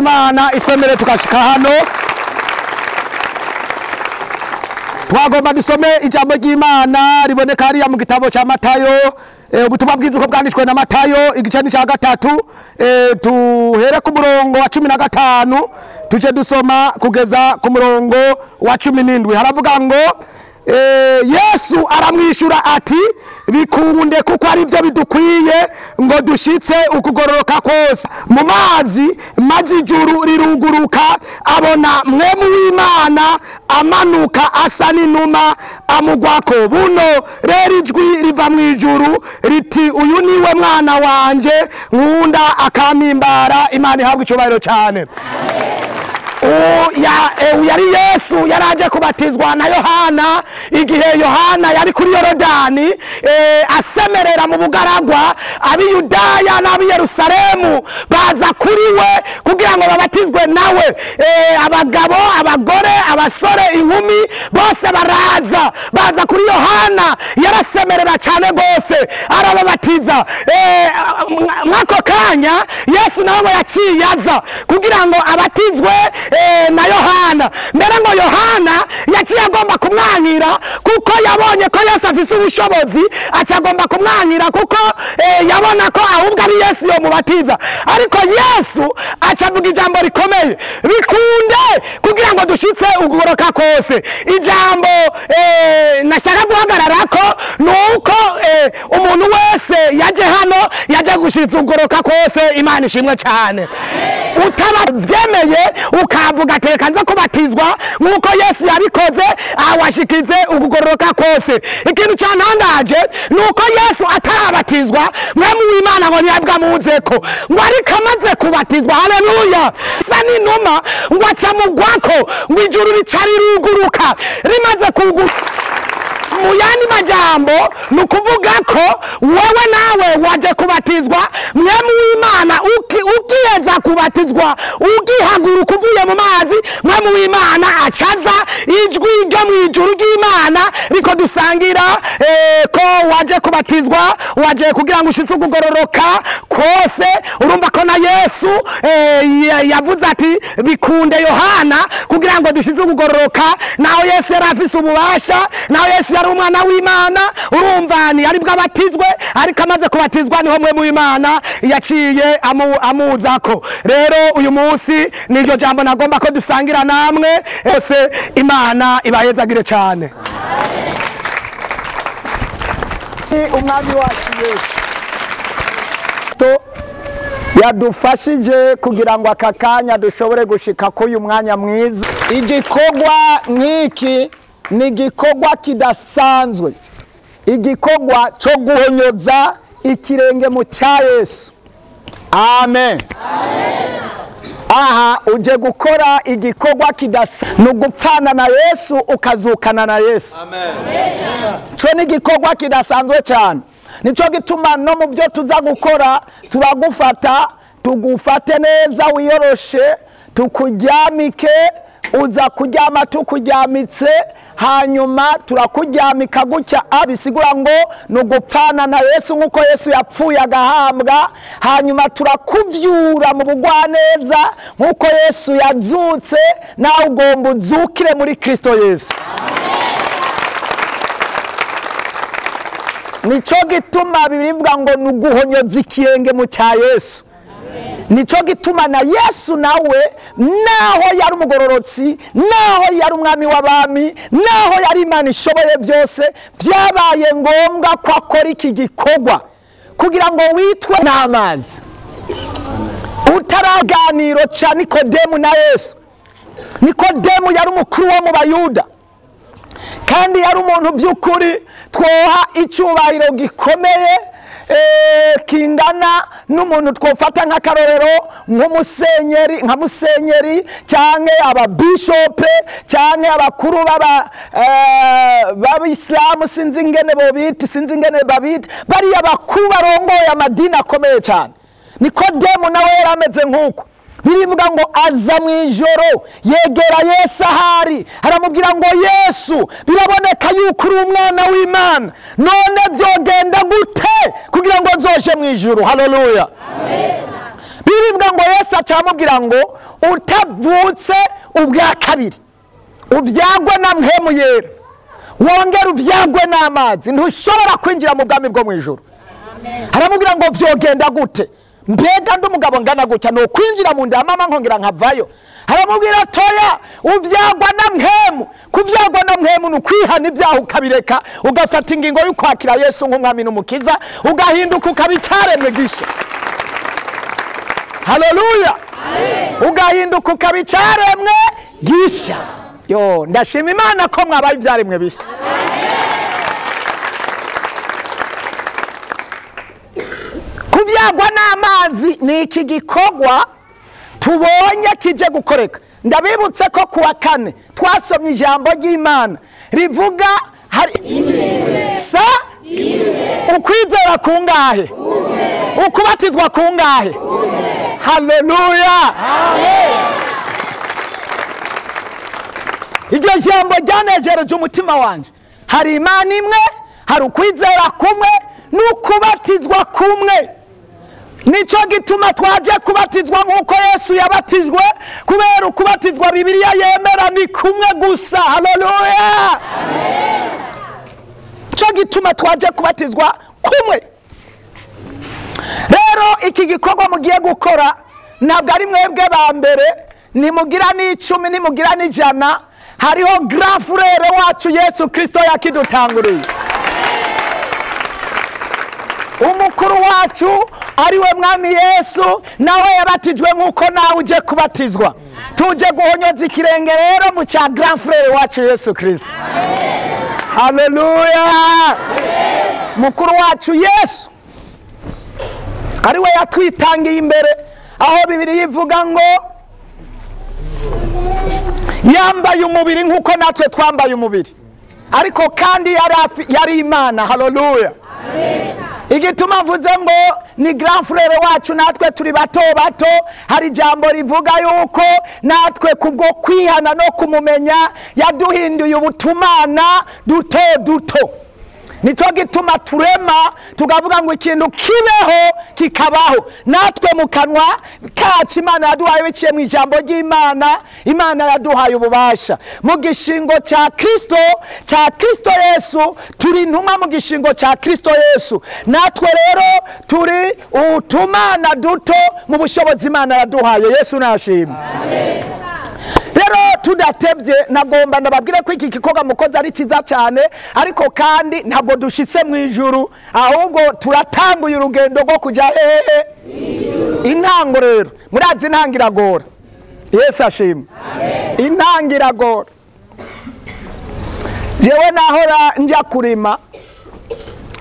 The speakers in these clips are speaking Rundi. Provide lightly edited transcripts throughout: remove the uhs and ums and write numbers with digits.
Imana itwemere tukashika hano. Twagomba dusome ijambo ry'Imana riboneka hariya mu gitabo cya Matayo, ubutumwa bwiza uko bwanditswe na Matayo igice ni cya 3, tuhere ku murongo wa 15 tuje dusoma kugeza ku murongo wa 17. Haravuga ngo Yesu aramwishura ati bikunde kuko ari byo bidukwiye ngo dushitse ukugororoka kose. Mu mazi mazi ijuru riruguruka, abona mwemu w'Imana amanuka asa n'inuma amugwako. Buno rero ijwi riva mu ijuru riti uyu niwe mwana wanje nkunda akampimbara. Imana ihabwe icyubahiro cyane. Yari Yesu yaraje kubatizwa na Yohana igihe Yohana yari kuri Yorodani, asemerera mu bugaragwa. Abiyudaya n'abi Yerusalemu baza kuri we kugira ngo babatizwe nawe. Abagabo, abagore, abasore, inkumi bose baraza, baza kuri Yohana. Yarasemerera cyane gose arababatiza. Mwako kanya Yesu nawe yaciye aza kugira ngo abatizwe na Yohana. Mbere ngo Yohana yaciye agomba kumwangira kuko yabonye ko Yesu afise ubushobozi, acagomba kumwangira kuko yabona ko ahubwo ari Yesu yomubatiza. Ariko Yesu acavuga ijambo rikomeye, bikunde kugira ngo dushitse ukugoroka kose. Ijambo nashaka guhagararako nuko umuntu wese yaje hano yaje gushitsa ukugoroka kose. Imana ishimwe cyane. Utabavyemeye ukavuga ati reka nze kubatizwa nkuko Yesu yabikoze, awashikize ukugororoka kose. Ikintu cyantangaje nuko Yesu atarabatizwa mwemu w'Imana ngo ntiyabwamuzeko, ngo ariko amaze kubatizwa, haleluya, sa n'inuma ngo aca mugwako, ngo ijuru rica riruguruka. Rimaze kuguruka, mu yandi majambo ni ukuvuga ko wewe nawe waje kubatizwa mwemu w'Imana ukiheza kubatizwa, ugihaguruka uvuye mu mazi, mwemu w'Imana acaza ijwi ryo mu ijuru ry'Imana riko dusangira ko waje kubatizwa, waje kugira ngo ushitse ukugororoka kose. Urumva ko na Yesu yavuze ati bikunde Yohana kugira ngo dushitse ukugororoka. Naho Yesu yari afise ububasha, naho Yesu yari umwana w'Imana, urumva ni ari bwabatizwe, ariko amaze kubatizwa niho mwemu w'Imana yaciye amuzako. Rero uyu munsi niryo jambo nagomba ko dusangira namwe bose. Imana ibahezagire cyane. Umwami wacu Yesu yadufashije kugira ngo aka kanya dushobore gushika k'uyu mwanya mwiza. Igikorwa nk'iki ni igikorwa kidasanzwe, igikorwa cyo guhonyoza ikirenge mu cya Yesu. Amen. Aha uje gukora igikorwa kidasanzwe, ni ugupfana na Yesu ukazukana na Yesu. Cyo ni igikorwa kidasanzwe cyane. Nico gituma no mu byo tuza gukora turagufata, tugufate neza, wiyoroshe, tukuryamike. Uza kuryama tukujyamitse, hanyuma turakuryamika gutya. Abisigura ngo ni ugupfana na Yesu nkuko Yesu yapfuye agahambwa, hanyuma turakubyura mu bugwaneza nkuko Yesu yazutse, nawe ugomba uzukire muri Kristo Yesu. Nico gituma Bibiliya ivuga ngo ni uguhonyoza ikirenge mu cya Yesu. Nico gituma na Yesu nawe, naho yari umugororotsi, naho yari umwami w'abami, naho yari Imana ishoboye byose, byabaye ngombwa ko akora iki gikorwa kugira ngo witwe n'amazi. Utaraganiro ca Nikodemu na Yesu. Nikodemu yari umukuru wo mu Bayuda, kandi yari umuntu by'ukuri twoha icyubahiro gikomeye, kingana n'umuntu twofata nk'akarorero nk'umusenyeri, nka musenyeri canke ababishope canke abakuru b'Abisilamu, sinzi ingene bobita, sinzi ingene babita, bariya bakuru barongoye amadini akomeye cyane. Nikodemu nawe yari ameze nk'uko. Birivuga ngo aza mu ijoro yegera Yesu ahari, aramubwira ngo Yesu, biraboneka yuko uri umwana w'Imana, none byogenda gute kugira ngo nzoje mu ijuru? Haleluya. Birivuga Bisigura ngo Yesu acamubwira ngo utavutse ubwa kabiri uvyagwe na mpemu yera wongera uvyagwe n'amazi ntushobora kwinjira mu bwami bwo mu ijuru. Aramubwira ngo vyogenda gute? Mbega ndi umugabo ngana gutya no kwinjira mu nda mama nkongera nkavayo? Aramubwira toya, uvyagwa na mpemu. Kuvyagwa na mpemu ni ukwihana ibyaha ukabireka, ugafata ingingo yo kwakira Yesu nk'umwami n'umukiza, ugahinduka ukaba icyaremwe gisha. Haleluya! Ugahinduka ukaba icyaremwe gisha. Yo, ndashima Imana ko mwabaye ibyaremwe bisha. Kuvyagwa n'amazi ni iki gikorwa tubonye kije gukoreka. Ndabibutse ko kuwa kane twasomye ijambo ry'Imana rivuga hari sa ukwizera kungahe, ukubatizwa kungahe. Haleluya! Iryo jambo ryanejereje umutima wanje. Hari Imana imwe, hari ukwizera kumwe n'ukubatizwa kumwe. Nico gituma twaje kubatizwa nk'uko Yesu yabatijwe, kubera ukubatizwa Bibiliya yemera ni kumwe gusa. Haleluya! Nico gituma twaje kubatizwa kumwe. Rero iki gikorwa mugiye gukora ntabwo ari mwebwe ba mbere, nimugira n'icumi, nimugira n'ijana. Hariho grand frère wacu Yesu Kristo yakidutanguriye. Umukuru wacu ariwe mwami Yesu nawe yabatijwe nk'uko nawe uje kubatizwa. Tuje guhonyoza ikirenge rero mu cya grand frère wacu Yesu Kristo. Haleluya! Mukuru wacu Yesu ariwe yatwitangiye imbere, aho Bibiliya ivuga ngo yambaye umubiri nk'uko natwe twambaye umubiri, ariko kandi yari Imana. Haleluya! Igituma mvuze ngo ni grand frère wacu natwe turi bato bato, hari ijambo rivuga yuko natwe kubwo kwihana no kumumenya yaduhinduye ubutumana duto duto. Nico gituma turema tukavuga ngo ikintu kibeho kikabaho. Natwe mu kanwa kacu Imana yaduhaye biciye mu ijambo ry'Imana, Imana yaduhaye ububasha mu gishingo cya Kristo, cya Kristo Yesu. Turi intumwa mu gishingo cya Kristo Yesu. Natwe rero turi utumana duto mu bushobozi Imana yaduhaye. Yesu nashimwe. Rero tudatebye nagomba ndababwire ko iki gikorwa mukoze ari cyiza cyane, ariko kandi ntabwo dushitse mu ijuru, ahubwo turatanguye urugendo rwo kujya hehe? Intango rero murazi intango iragora. Yesu ashimwe. Intango iragora. Jewe nahora njya kurima,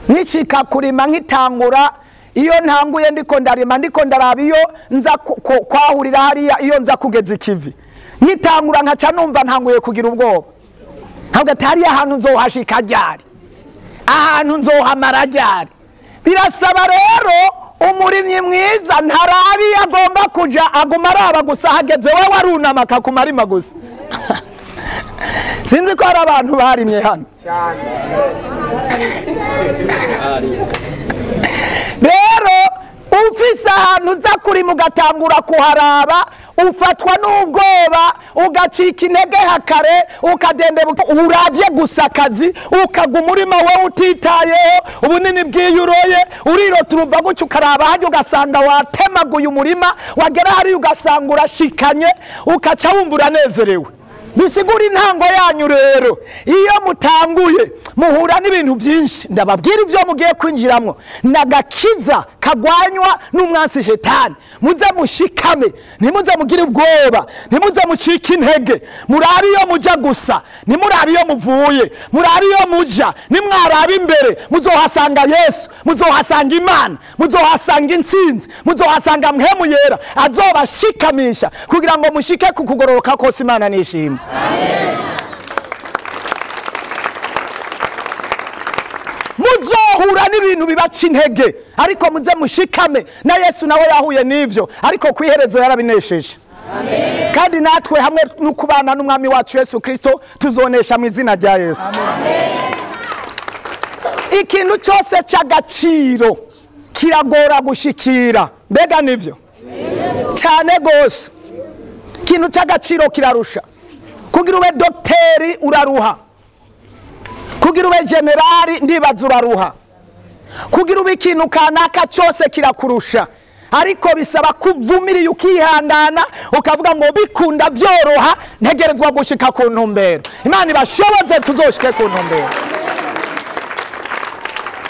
nkicika kurima nkitangura, iyo ntanguye ndiko ndarima ndiko ndaraba iyo nza kwahurira hariya, iyo nza kugeza ikivi nkitangura nkaca numva ntanguye kugira ubwoba. Ntabwo atari ahantu nzohashika ryari, ahantu nzohamara ryari. Birasaba rero umurimyi mwiza ntarabi agomba kuja, aguma araba gusa, hageze we warunama akakumarima gusa. Sinzi ko hari abantu barimye hano. Rero ufise ahantu uza kurima ugatangura kuharaba, ufatwa n'ubwoba, ugacika intege hakare, ukadende uravye gusa akazi, ukaguma urima wewe utitayeho ubunini bw'iyuroye, urirota uruva gutyo ukaraba hajya ugasanga watemaguye umurima, wagera hariya ugasanga urashikanye, ukaca wumva uranezerewe. Bisigura intango yanyu rero iyo mutanguye muhura n'ibintu byinshi. Ndababwira ibyo mugiye kwinjiramo nagakiza kagwanywa n'umwansi shetani. Muze mushikame, ntimuze mugire ubwoba, ntimuze mucike intege. Murabe iyo muja gusa, ntimurabe iyo muvuye, murabe iyo muja. Nimwaraba imbere muzohasanga Yesu, muzohasanga Imana, muzohasanga intsinzi, muzohasanga mpemu yera azobashikamisha kugira ngo mushike ku kugororoka kose. Imana nishimwe. Muzohura n'ibintu bibaca intege, ariko muze mushikame. Na Yesu nawe yahuye n'ivyo, ariko kwiherezo yarabinesheje. Kandi natwe hamwe n'ukubana n'umwami wacu Yesu Kristo tuzonesha mu izina rya Yesu. Ikintu cyose cy'agaciro kiragora gushikira. Mbega nivyo? Cyane gose. Ikintu cy'agaciro kirarusha. Kugira ube dogiteri uraruha. Kugira ube generali ndibaza uraruha. Kugira ube ikintu kanaka cyose kirakurusha. Ariko bisaba kuvumiriye ukihangana ukavuga ngo bikunda byoroha ntegerezwa gushika ku ntumbero. Imana ibashoboze tuzoshike ku ntumbero.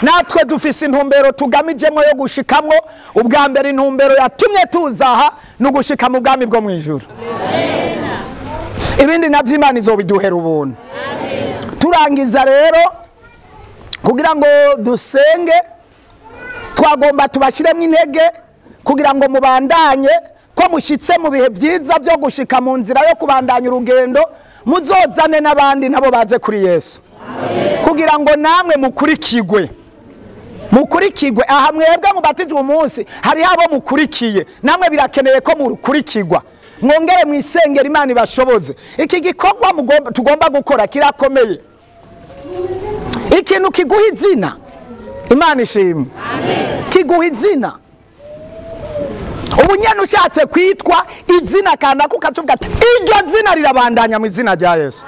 Natwe dufise intumbero tugamijemo yo gushikamwo. Ubwa mbere intumbero yatumye tuzaha no gushika mu bwami bwo mu ijuru. Ibindi navyo Imana izobiduhera ubuntu. Turangiza rero kugira ngo dusenge, twagomba tubashiremo intege kugira ngo mubandanye ko mushitse mu bihe byiza byo gushika mu nzira yo kubandanya urugendo, muzozane n'abandi nabo baze kuri Yesu. Kugira ngo namwe mukurikigwe. Mukurikigwe aha mwebwe mubatijwe umunsi hari abo mukurikiye, namwe birakeneye ko mukurikigwa. Mwongere mwisengera Imana ibashoboze. Iki gikorwa tugomba gukora kirakomeye. Ikintu kiguha izina, Imana ishimwe. Kiguha izina. Ubu nyene ushatse kwitwa izina kanaka ukacuvuga ati iryo zina rirabandanya mu izina rya Yesu.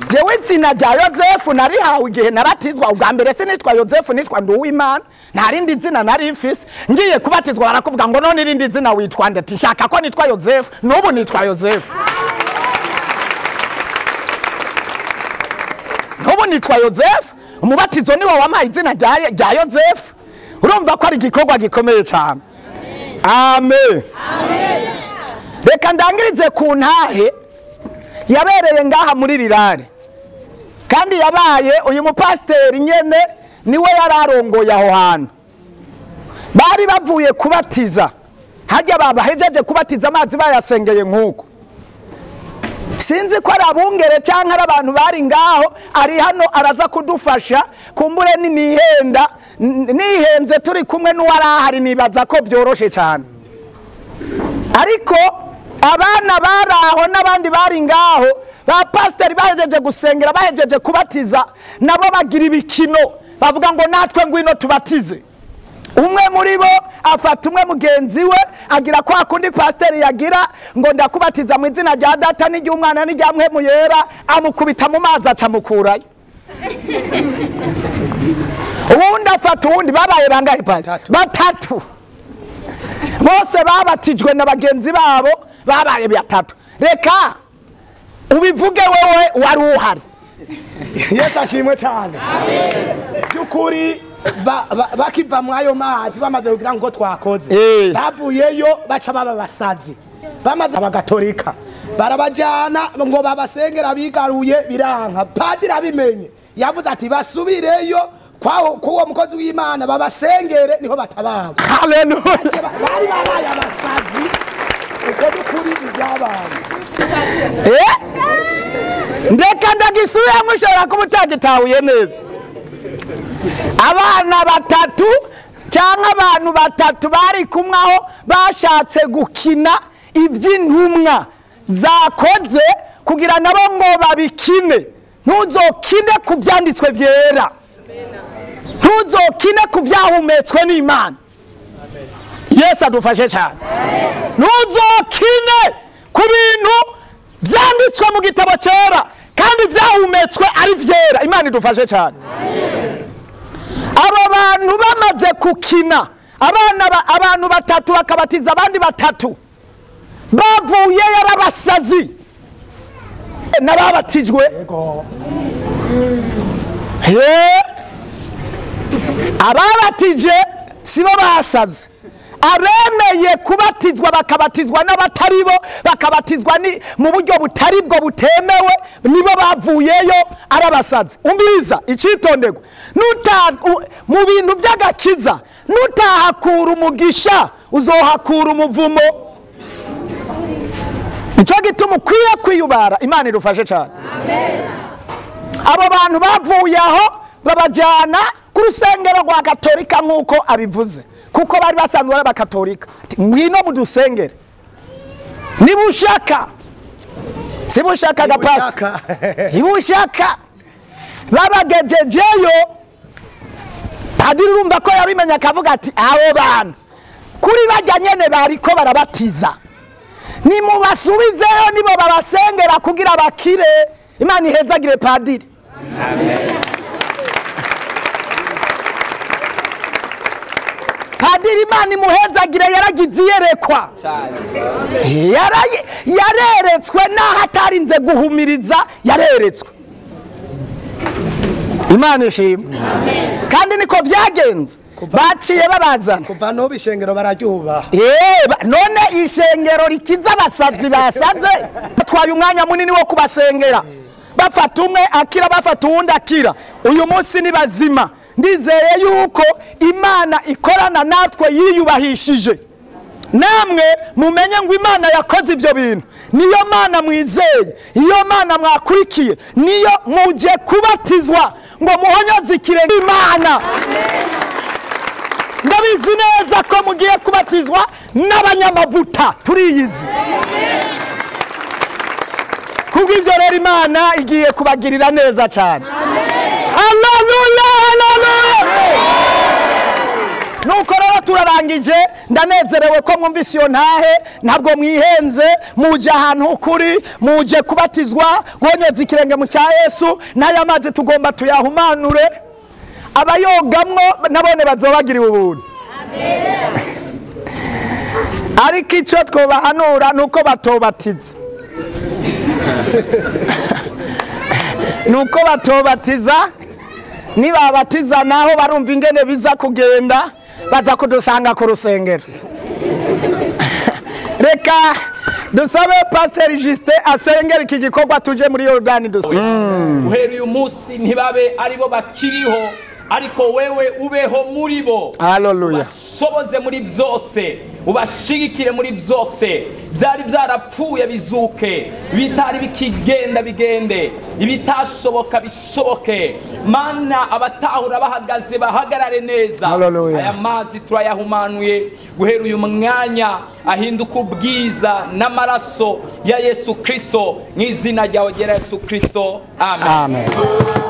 Jewe izina rya Yozefu narihawe igihe nabatizwa. Ubwa mbere sinitwa Yozefu, nitwa Nduwimana, nta rindi zina nari mfise. Ngiye kubatizwa barakuvuga ngo none irindi zina witwa nde? Ati nshaka ko nitwa Yozefu, n'ubu nitwa Yozefu. N'ubu nitwa Yozefu. Umubatizo niwo wampaye izina rya Yozefu. Urumva ko ari igikorwa gikomeye cyane. Amen. Reka ndangirize ku ntahe yabereye ngaha muri rirare. Kandi yabaye uyu mupasiteri nyene niwe yararongoye aho hantu. Bari bavuye kubatiza. Hajya babahejeje kubatiza amazi bayasengeye nkuko. Sinzi ko ari abungere cyangwa ari abantu bari ngaho, ari hano araza kudufasha kumbure ni nihenda nihenze turi kumwe n'uwarahari, nibaza ko byoroshe cyane. Ariko abana baraho n'abandi bari ngaho, ba pasiteri bahejeje gusengera, bahejeje kubatiza, nabo bagira ibikino bavuga ngo natwe ngwino tubatize. Umwe muri bo afata umwe mugenzi we agira kwa kundi pasiteri yagira ngo ndakubatiza mu izina rya data n'iry'umwana n'irya Mpwemu Yera, amukubita mu mazi acamukurayo. Uwundi afata uwundi, babaye bangahe pasiteri? Batatu. Bose babatijwe na bagenzi babo, babaye batatu. Reka ubivuge wewe wari uhari. Yesu ashimwe cyane. Byukuri bakiva mu ayo mazi bamaze kugira ngo twakoze, bavuyeyo baca baba basazi, bamaze abagatolika barabajana ngo babasengera bigaruye biranka. Padiri abimenye yavuze ati basubireyo kwa mukozi w'Imana babasengere niho batababa. Haleluya. Bari babaye abasazi uko dukuri ibyabaye. Ndeka ndagisubiramo ushobora kuba utagitahuye neza. Abana batatu cyangwa abantu batatu bari kumwe aho bashatse gukina iby'intumwa zakoze kugira nabo ngo babikine. Ntuzokine ku byanditswe byera, ntuzokine ku byahumetswe n'Imana. Yesu adufashe cyane. Ntuzokine ku bintu byanditswe mu gitabo cyera kandi byahumetswe ari byera. Imana idufashe cyane. Abo bantu bamaze kukina, abana abantu batatu bakabatiza abandi batatu, bavuye yarabasazi n'ababatijwe. Ababatije sibo basaze, abemeye kubatizwa bakabatizwa n'abatari bo, bakabatizwa ni mu buryo butari bwo butemewe, nibo bavuyeyo arabasazi. Umviriza icitondego, mu bintu by'agakiza nutahakura umugisha uzohakura umuvumo. Nico gituma ukwiye kwiyubara. Imana idufashe cyane. Abo bantu bavuye aho babajyana ku rusengero rwa Katolika nk'uko abivuze, kuko bari basanzwe ari abakatolika. Ngwino mudusengere niba ushaka, siba ushaka gapasi, niba ushaka. Babagejejeyo, padiri urumva ko yabimenya akavuga ati abo bantu Kuri bajya nyene bariko barabatiza, nimubasubizeyo, nibo babasengera kugira bakire. Imana ihezagire padiri. Amen. Padiri Imana imuhezagire, yaragize iyerekwa, yareretswe naho atarinze guhumiriza, yareretswe. Imana ishimwe. Kandi niko vyagenze, baciye babazana kuva n'ubu ishengero bararyubaha. None ishengero rikiza abasazi basaze, batwaye umwanya munini wo kubasengera, bafata umwe akira, bafata uwundi akira. Uyu munsi ni bazima. Ndizeye yuko Imana ikorana natwe yiyubahishije. Namwe mumenye ngo Imana yakoze ibyo bintu, niyo Mana mwizeye, iyo Mana mwakurikiye, niyo muje kubatizwa ngo muhonyoze ikirenge Imana. Ndabizi neza ko mugiye kubatizwa n'abanyamavuta, turiyizi. Kubw'ibyo rero Imana igiye kubagirira neza cyane. Haleluya, haleluya. Nuko rero turarangije, ndanezerewe ko mwumvise iyo ntahe, ntabwo mwihenze, muje ahantu ukuri, muje kubatizwa, guhonyoza ikirenge mu cya Yesu. N'aya mazi tugomba tuyahumanure, abayogamwo nabone bazobagiriwe ubuntu. Ariko icyo twobahanura nuko batobatiza, nuko batobatiza. Nibabatiza naho barumva ingene biza kugenda, baza kudusanga ku rusengero. Reka dusabe Pasteur Justin asengera iki gikorwa, tuje muri Yorodani. Uhera uyu munsi ntibabe aribo bakiriho, ariko wewe ubeho muri bo. Haleluya. Ubashoboze muri byose, ubashigikire muri byose. Byari byarapfuye bizuke, bitari bikigenda bigende, ibitashoboka bishoboke. Mana, abatahura bahagaze bahagarare neza. Aya mazi turayahumanuye guhera uyu mwanya, ahinduka ubwiza n'amaraso ya Yesu Kristo, mu izina ryawe ryera Yesu Kristo. Amen. Amen. Amen.